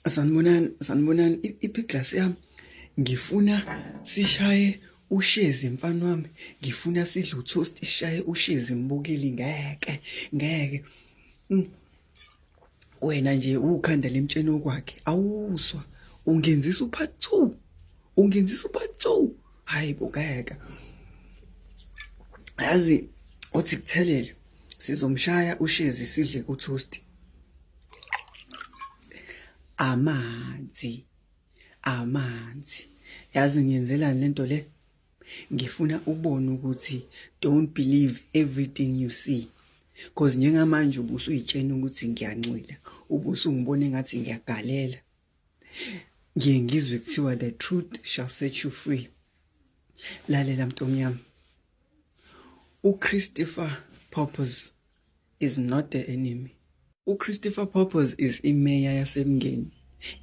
Sanibonani, sanibonani, iphi glass yami? Ngifuna sishaye ushezi mfana wami, ngifuna sidle utoast sishaye ushezi mbukeli ngeke, ngeke. Wena nje ukhanda lemtsheni okwakhe, awuswa. Ungenzisa upart 2. Ungenzisa upart 2. Hayi bo ngeke. Yazi othi kuthelele sizomshaya ushezi sidle utoast. Amanzi, amanzi. Yazi ngiyenzelani lento le? Ngifuna ubone ukuthi don't believe everything you see. Cause njengamanje ubusuyitshena ukuthi ngiyancwila, ubusungibona engathi ngiyagalela. Ngiye ngizwe kuthiwa the truth shall set you free. Lalela mntomnyama. uChristopher Purpose is not the enemy. uChristopher Purpose is imeya yaseMngeni.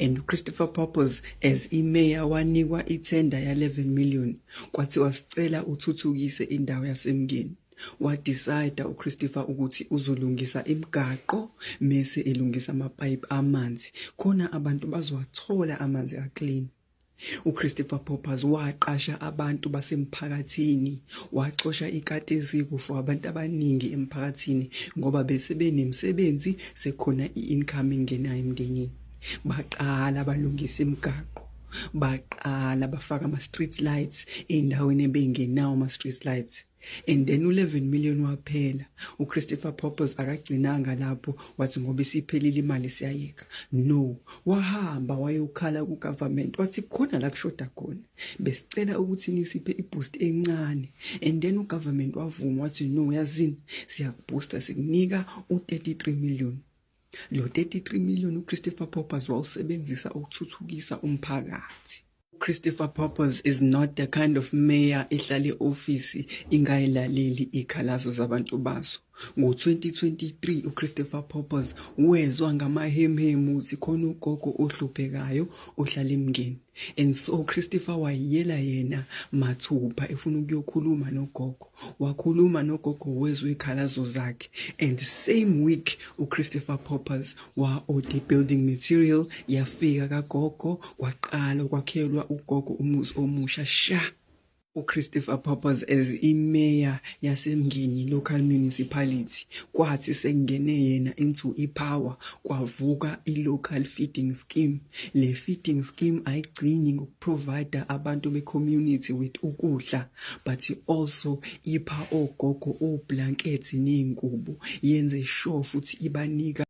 And uChristopher Purpose as imeya wanikwa ithenda ya 11 million kwathiwa sicela uthuthukise indawo yaseMngeni. Wadecide uChristopher ukuthi uzolungisa imigaqo mese elungisa amapayipi amanzi khona abantu bazowathola amanzi aclean. uChristopher Poppers waqasha abantu basemphakathini, waxosha ikati eziko for abantu abaningi emphakathini ngoba bese benemisebenzi sekhona i-income engenayo emndenini. Baqala balungisa imigaqo, baqala bafaka ama-street lights ey'ndaweni ebey'ngenawo ama-street lights. And then u-11 million waphela. uChristopher Poppers akagcinanga lapho wathi ngoba isiphelile imali siyayeka. No, wahamba wayokhala ku-government wathi khona la kushoda khona. Besicela ukuthi nisiphe i-boost encane. And then u-government wavuma wathi no, yazini siyakuboosta sikunika u-33 million. Lo 33 million uChristopher Poppers wawusebenzisa ukuthuthukisa umphakathi. Christopher Poppers is not the kind of mayor ehlala e-ofisi ingayilaleli ikhalazo zabantu baso. Ngo-2023 uChristopher Poppers wezwa ngamahemhemu ukuthi khona ugogo ohluphekayo ohlala eMngeni. And so Christopher wayiyela yena mathupha efuna ukuyokhuluma nogogo. Wakhuluma nogogo wezwa ikhalazo zakhe. And same week uChristopher Poppers wa-order building material yafika kagogo kwaqala kwakhelwa ugogo umuzi omusha sha. uChristopher Poppers as imeya yaseMngeni local municipality kwathi sekungene yena into ipower kwavuka i-local feeding scheme. Le feeding scheme ayigcini ngokuprovide abantu be-community with ukudla but also ipha ogogo oblankets ney'ngubo, yenze sure futhi ibanika.